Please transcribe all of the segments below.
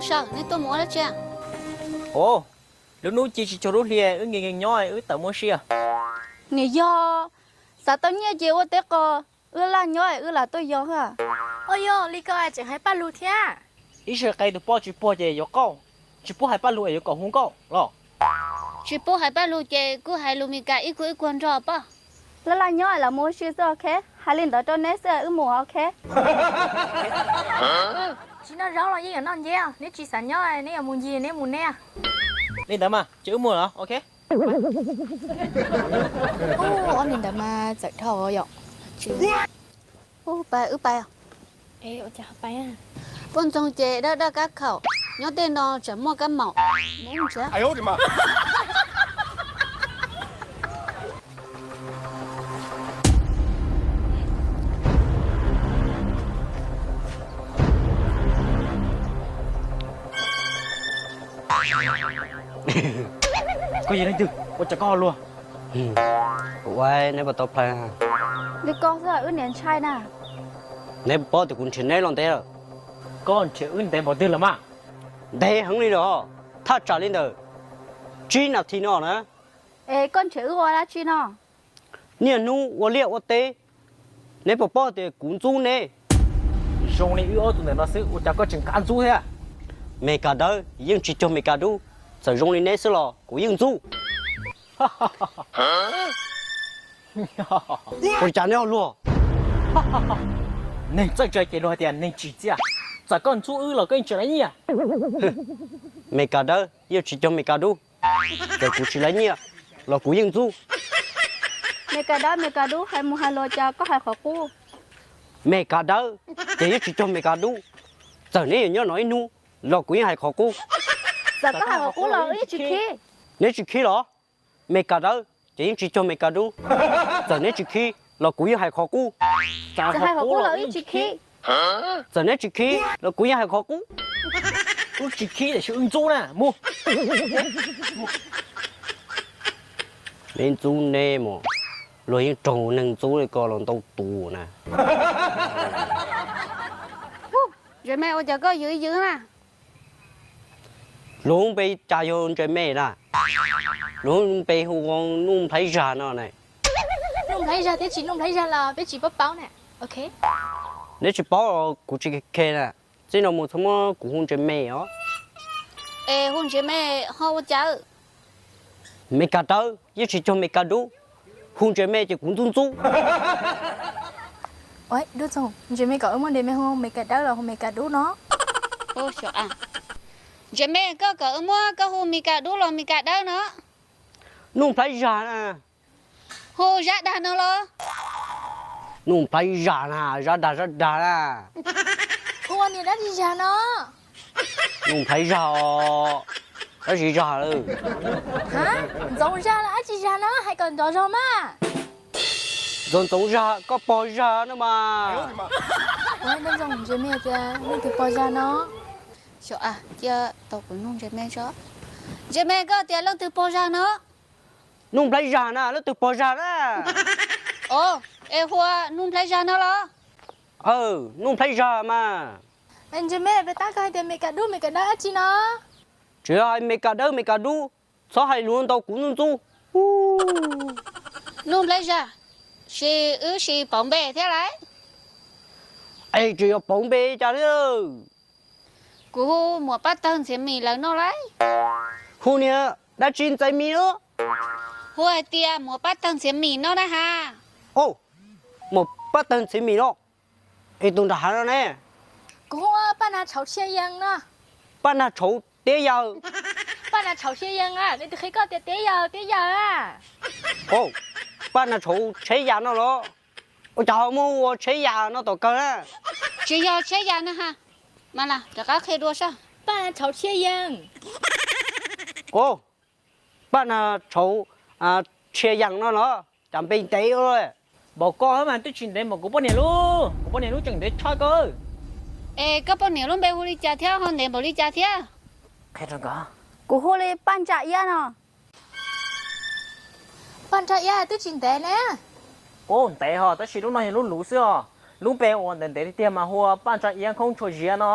Sawm, neb tuaj mus ua dab tsi? Ov, lub hnub ci tsis cuag lub hli, wb nkees nkees nyob wb tawm mus ua si. Niam yog, xav tau nyiaj ces ua teb qos, wb laj laj nyob es wb lam tuaj yos. Ua yog li ko tseem hais paj lug thiab. Ib sij qe tus poj tsis puag ces yuav qauj, tsis pub hais paj lug es yuav kom hu nkauj los. Tsis pub hais paj lug ces kuj hais lus Meskas ib kuag ib kuag nrog poj. Laj laj nyob es lam mus ua si xwb, ok? Hais li ntawd rau neb xwb, wb mus, ok? Tsis noj zaub los yeej yuav noj nceb, neb tsis xav nyob neb yuav mus ncig neb mus neb. Li ntawd mas ces wb mus los, ok? Ub, ob niag ntawd mas txawm dhau yom. Ub, pais, wb pais. Poj ntxoog ces daj daj kab khaum, nyob tej no tsam muaj kab maum. Koj yog leej twg? Ua cas koj ho luag? Ua, neb puas tau plhaw? Li koj xwb wb niam ntshai na. Neb puas paub tias kuv nrhiav neb los ntev lawm? Koj nrhiav wb ntev npaum twg lawm mas? Ntev heev li lawm, thaj tsam li ntawm tsib nas this no na. Es koj nrhiav wb ua dab tsi no? Niaj hnub ua liaj ua teb, neb puas paub tias kuv ntxub neb? Zoo li wb ob tug ntawm no xwb ua cas koj tseem qab ntxub thiab? Meskas dawb yeej tsis cuag Meskas dub, txawm zoo li neb xwb los kuv yeej ntxub. Ua li cas neb ho luag? Neeg txawj ntse ces luag hais tias neeg tsim txiaj, txawm koj ntxub wb los koj yeej tsis lav nyiaj. Meskas dawb yeej tsis cuag Meskas dub, txawm kuv tsis lav nyiaj los kuv yeej ntxub. Meskas dawb Meskas dub hais mus hais los cas koj hais qhov qub? Meskas dawb ces yeej tsis cuag Meskas dub, txawm neb yuav nyob no ib hnub los kuv yeej hais qhov qub. Txawm koj hais qhov qub los wb yeej tsis khib. Neb tsis khib los? Meskas dawb ces yeej tsis cuag Meskas dub, txawm neb tsis khib los kuv yeej hais qhov qub. Txawm hais qhov qub los wb yeej tsis khib. Txawm neb tsis khib los kuv yeej hais qhov qub. Wb tsis khib tiam sis wb ntxub na, mus. Neb ntxub neb mas, luag yeej raug neeg ntxub li ko los ntau tus na. Ntsej me, ua cas koj yws yws na? Luag lub npe cas yog Ntsej me na? Luag lub npe hu ua Nuj Nplhaib Zag no na. Nuj Nplhaib Zag thiab tsis Nuj Nplhaib Zag los peb tsis paub paub na, ok? Neb tsis paub los kuv tsis khe na. Txij no mus txhob muab kuv hu Ntsej me os. Es hu Ntsej me ho ua cas? Meskas dawb yeej tsis cuag Meskas dub, hu Ntsej me ces kuv ntxub ntxub. Dub Txoog, Ntsej me kom wb muab Ntsej me hu Meskas dawb los hu Meskas dub no? Ntsej me, koj kom wb muab koj hu Meskas dub los Meskas dawb no? Nuj Nplhaib Zag na. Hu Zab Dag no los? Nuj Nplhaib Zag na, Zab Dag, Zab Dag na. Hu ua niam dab tsi Zag no? Nuj Nplhaib Zag os, dab tsi Zag lawm? Ha? Ntxoov Zag los dab tsi Zag no, hais kom nrov zog mas. Ntxoov Ntxoov Zag, koj pog Zag no mas. Ntxoov Ntxoov, Ntsej me tias leej twg pog Zag no? Xyov, cia tau kuv nug Ntsej me tso. Ntsej me, koj tias leej twg pog Zag no? Nuj Nplhaib Zag na, leej twg pog Zag na? Os, es hu ua Nuj Nplhaib Zag no los? Nuj Nplhaib Zag mas. Ntsej me, peb tab koj hais tias Meskas dub Meskas dawb dab tsi no? Tsis yog hais Meskas dawb Meskas dub, txhob hais lus ntau kuv ntxub ntxub. Nuj Nplhaib Zag, sis wb sis pauv npe thiab lauj? Es tsis yog pauv npe cas thiab. Kuv hu Muam Paj Tawg Ntxhiav Mis lawv no lauj. Hu niag dab tsi Ntxhiav Mis no? Hu hais tias Muam Paj Tawg Ntxhiav Mis no na has. Muam Paj Tawg Ntxhiav Mis no, es tus nram hav no ne? Kuv hu ua Paj Nag Tshauv Tshia Yees no. Paj Nag Tshauv Tiab Yawg. Paj Nag Tshauv Tshia Yees, leej twg qhia koj tias Tiab Yawg Tiab Yawg a? Paj Nag Tshauv Tsheb Yas no los? Ua cas ho muaj ua Tsheb Yas no tom kawg na? Tsis yog Tsheb Yas na has. Mas las rov qab qhia dua saib. Paj Nag Tshauv Tshia Yees. Paj Nag Tshauv Tshia Yees no los? Cas npe ntev ua luaj. Npaum koj mas twb tsis ntev npaum kuv poj niam lub, kuv poj niam lub tseem ntev tshaj koj. Es koj poj niam lub npe hu li cas thiab ho ntev npaum li cas thiab? Kuv hu li Paj Ntsa Iab no. Paj Ntsa Iab twb tsis ntev ne. Ub, ntev hos, tab sis lub no yog lub luv xwb os. Lub npe uas ntev ntev tiag tiag mas hu ua Paj Ntsa Iab Khoob Tshua Ziav no.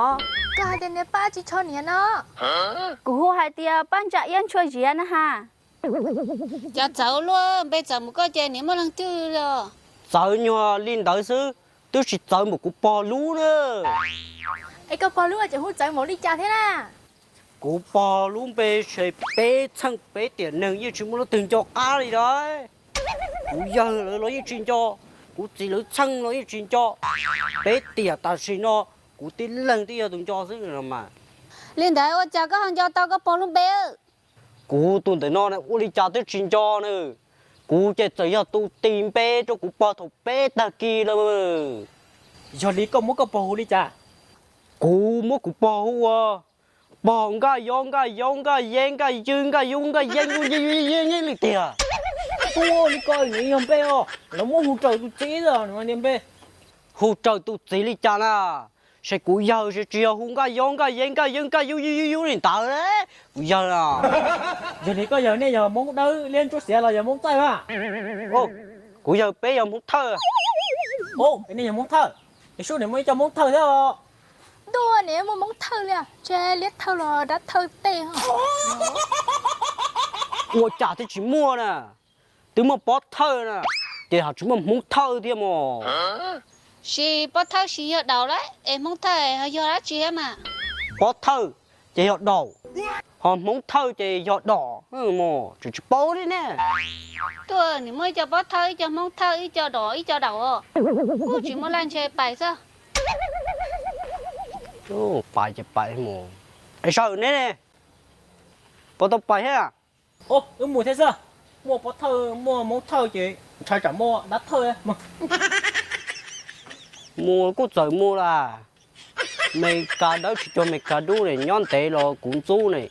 Koj hais tias niam pab tsis tshua niam no. Kuv hu hais tias pab ntsa iab ntshua ziav na ha. Cas txawv luaj, npe txawv mus koj ces niam muaj leej twg los? Txawv nyuag li ntawd xwb, twb tsis txawv npaum kuv pog lub na. Es koj pog lub ces hu txawv npaum li cas thiab na? Kuv pog lub npe ces peb txheej peb tiam neeg yeej tsis muaj leej twg nco qab li lawm. Kuv yawg lawv los yeej tsis nco, kuv txiv lawv txheej los yeej tsis nco. Peb tiam tam sim no kuv tib leeg twb yog tus nco xwb no mas. Li ntawd ua cas koj ho nco tau koj pog lub npe? Kuv tus ntawm no ua li cas twb tsis nco na. Kuv ces txawm yog tus tis npe rau kuv pog thaum peb tag kis lawm. Yog li koj muab koj pog hu li cas? Kuv muab kuv pog hu ua Pog Nkaj Yob Nkaj Yaub Nkaj Yeb Nkaj Ywb Nkaj Yub Nkaj Yeeb Yub Yeeb Yeeb Yeeb li tiag. Ua li ko nws yog npe os, lawv muab hu raws tus txiv niag npe. Hu raws tus txiv li cas na? Ces kuv yawg ces tsis yog hu Nkaj Yob Nkaj Yeb Nkaj Ywb Nkaj Yub Yub Yub Yub li ntawd. Kuv yawg a. Yog li koj yawg nej yog Hmoob Dawb Liab Ntsuab Xiav los yog Hmoob Txawj a? Kuv yawg peb yog Hmoob Thawj. Nej yog Hmoob Thawj, es sub niam muaj ib co Hmoob Thawj thiab os. Ntuj, niam muaj Hmoob Thawj li, ntshe Liab Thawj los Dab Thawj tej. Ua cas twb tsis muaj na, twb muaj Pob Thawj na, ces ho tsis muaj Hmoob Thawj thiab mos. Sis Pob Thawj sis yog daus lawm es Hmoob Thawj ho yog dab tsi thiab mas? Pob Thawj ces yog daus, ho Hmoob Thawj ces yog dom mos, tseem tsis paub li ne. Tuaj, nws muaj ib co Pob Thawj, ib co Hmoob Thawj, ib co dom, ib co daus os. Kuj tsis muaj laj ntshe pais xwb. Pais ces pais mos. Es saum neb ne, puas tau pais thiab? Wb mus thiab xwb. Muaj Pob Thawj muaj Hmoob Thawj ces ntshai tsam muaj Dab Thawj. Mus kuj txawm mus las. Meskas dawb tsis cuag Meskas dub ne, nyob ntev los kuv ntxub ne.